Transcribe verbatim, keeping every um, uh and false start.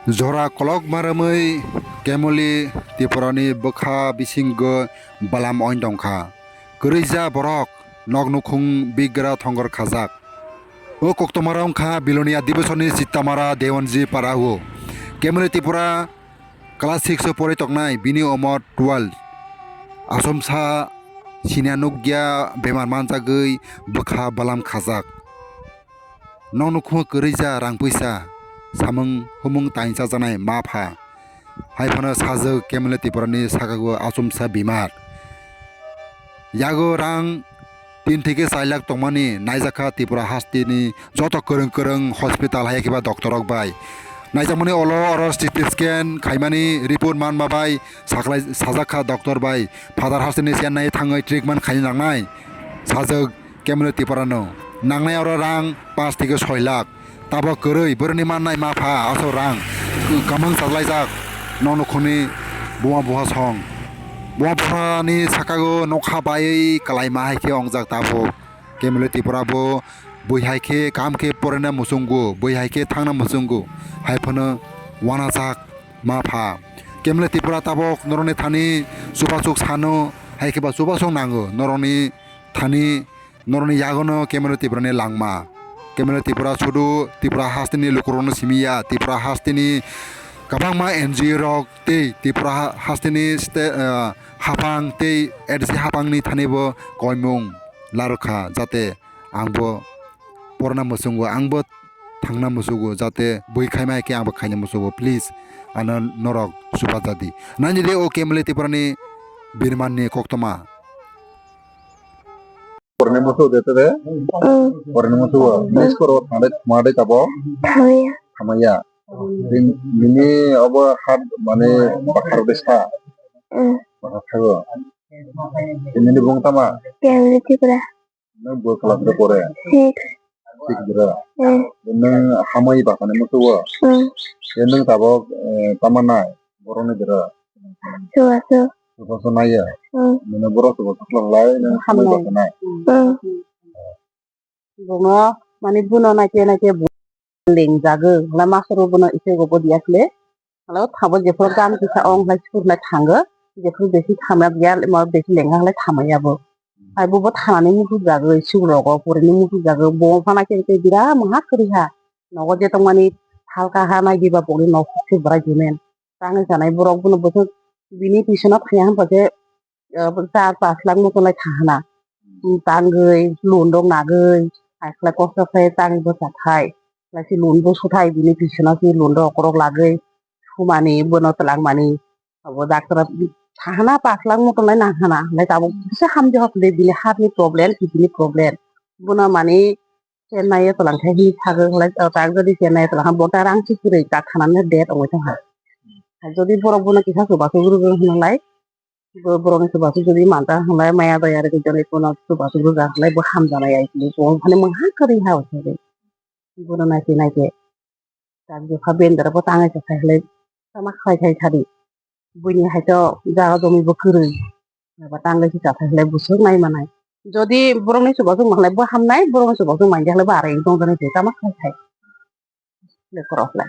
Jora kolok marwmwi Kemuli Tripurani bwkha bisingo balam oin tongkha. Kwrwija borok nok nukhung bigra thongor khajak. O koktwmara wngkha Bilonia Dibosoni Chitamara Dewanji Parao. Kemuli Tripura class six o porwi tongnai, bini umor twelve. Achomsa siniya nukya bemar manjagwi bwkha balam khajak. Nok nukhungo kwrwija rang puisa samung humung tain chajaknai ma pha. Hai phano sajwk Kemuli Tripurani sakao achomsa bemar. Yago rang tin theke char lakh tongmani naijakha Tripura hasteni joto kwrwng kwrwng hospital hai khe ba doctor rok bai. Naijakmani olo oro C T scan khaimani report manma bai saklai, sajakha doctor bai. Father hasteni Chennai thangwi treatment khaina nangnai. Sajwk Kemuli Tripurano nangnai oro rang panch theke soi lakh. Tabok kwrwi boroni mannai ma pha aswk rang kwmang chajlaijak nok nukhungni buma bupha song. Buma buphani sakao nokha baiwi kwlaima hai khe ongjak tabok. Kemuli Tripura bo bui hai khe kaham khe poraina muchungo, bui hai khe thangna muchungo, hai phano uanajak ma pha. Kemuli Tripura tabok norokni thani chubachuk sano, hai khe ba chubachuk nango norokni thani, norokni yagono Kemuli Tripurani langma. Kemuli Tripura sudu Tripura hasteni lukurokno simi ya, Tripura hasteni kwbangma N G O rok tei Tripura ha-, hasteni ste-, ah, haphang tei A D C haphangni thanibo koimung larwkha, jate angbo porna muchungo, angbo thangna muchungo, jate bui khaima hai khe angbo khaina muchungo. Please, ano norok chubaja di. Nai di o Kemuli Tripurani birmanni koktwma. Porni muchungo de te de? Mm. Porni muchungo. Mm. Nice koro thangde thuma de tabo? Thamaya. Thamaya. Din, dini obo hat mane bakhar de sa. Mm. Bakhar thago. Nini bung tama? Kemuli Tripura. Nang bo class de pore? Six. Six dira. Mm. Nang hamai ba kane mutu wo? Mm. Nang tabok, eh, tama nai? Borok ni dira. Subasu. Subasu naiya. Mm. Nini borok subasu khlai nang hamai ba kane. Mm. Bono mani bono naikhe naikhe bo lengjagwi, hwlai masoro bono ise gobo diya khle. Hwlai o thango jephuru gan kisa ong hwlai sukur hwlai thango, jephuru besi thamya biya, ma besi lengha hwlai thamaya bo. Hai bo bo thanani mutu jagwi, sukur rogo porini mutu jagwi, bo phano khe khe bira mungha kwrwi ha. Nogo je tongmani halka ha nai diba boni nok khe bwrai dimen. Tangwi sanai borok bono bwswk bini pisono thangya hwnba khe, ah, char pas lakh moto lai thang hana. Tangwi, loan rok nagwi, hai khlai kosto khlai tangwi bwsa thai. Khlai se loan bo suthai, bini pisono se loan rok rok lagwi sumani, bono twlangmani. Abo doctor thang hana pas lakh moto lai nang hana. Lai tabuk kisa hamjak hok de, bini heart ni problem, kidney ni problem. Bono mani Chennai o twlang khe hini sagwi hwnlai, o tak jodi Chennai o twlang khe bo ta rang si kwrwi tak thanani date wngwi tongkha. Hai jodi borok bono kisa chubachu rwgwi hwnlai, bo-, borokni chubachu jodi manta hwnlai maya daya rwgwi jodi bono chubachu rwjak hwnlai bo hamjaknai ai hwnwi bo phano mungha kwrwi ha hwnwi bono naikhe naikhe tak jepha bendaro bo tangwi se khai hwnlai tama khai khai thadi. Buini hai to jaga jomi bo kwrwi. Aba tangwi se chathai hwlai bwswk nai manai. Jodi borokni chubachu manglai bo hamnai, borokni chubachu manja hwlai bo arai wng tong jani tei tama khai khai. Lekhorok hwlai.